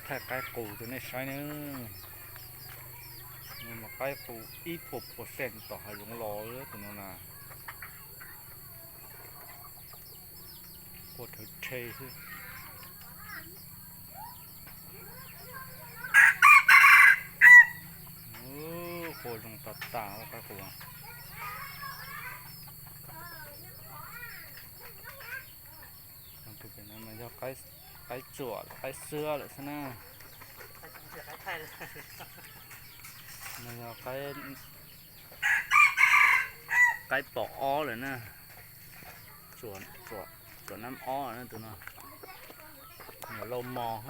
Thaij qaib qus rau nej saib na. Nws mas qaib qus ib puas percent tom hav zoov los tus no na. Qua rhawv rhe xwb. Qua zoo tas tas ua qaib qus. Tus pem no mas yog qaib tsuam qaib xwab lawm xwb na. No yog qaib pom ob lawm na. Tsuam nab ob na tus no. Nyuam lau mos.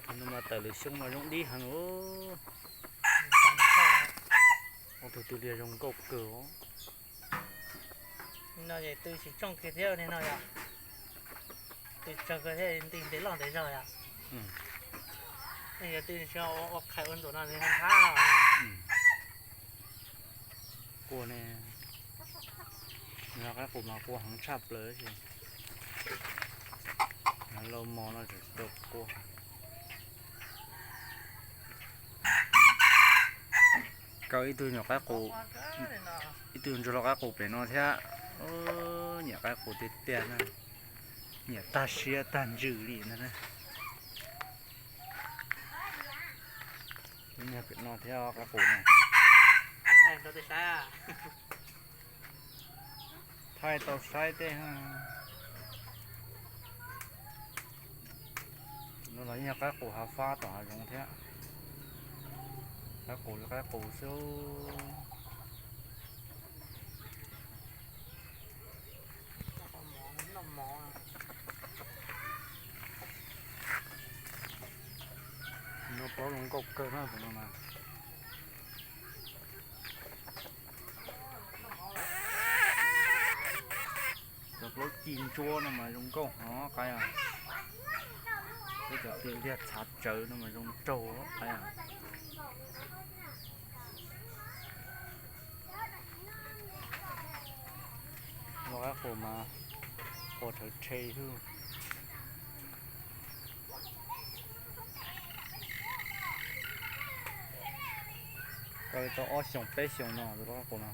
Tus no mas tawm lwm xyoo mas zoo dib heev. Tus twg liag zoo nkauj kawg. No es tw tsis tshooj kiag thiab li no yom. Tw tsawg kawg thiab nti ntev loj ntev zog yom. Yog tw tsis ua qhais ua ntxuam no nws ho nthab. Qua ne, nws qaib qus mas qua heev tshaj plaws tab sis lau mos no tseem rau qua. Kaw ib tug nyuam qaib qus, ib tug ntsuag lau qaib qus pem no thiab. Nyiam qaib qus tiag tiag na, nyiam tag siab tag ntsws li ntag na. Nyiam pem no thiab qaib qus na. Thaij tau saib tej. No los yog qaib qus hav fab tom hav zoov thiab. Qaib qus li qaib qus xwb. No plaub zoo nkauj kawg na tus no na. Cov plaub ci ntsuab no mas zoo nkauj hov qaib. Peb cov ti liag txhav tsawv no mas zoo nraug qaib. Lau qaib qus mas qua rhawv rhe xwb. Kaw tau ob xyoos peb xyoos no tus lau qaib qus no.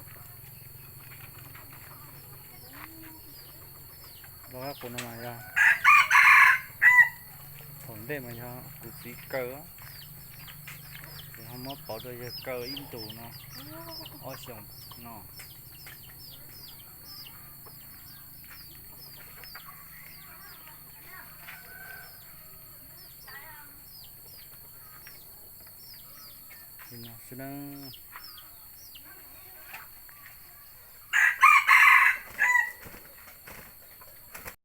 Lau qaib qus no mas yog thaum ntej mas yog kuv txiv kaw, ces ho muab pauv rau yawg kaw ib ntus no, ob xyoos no. Li no xwb na.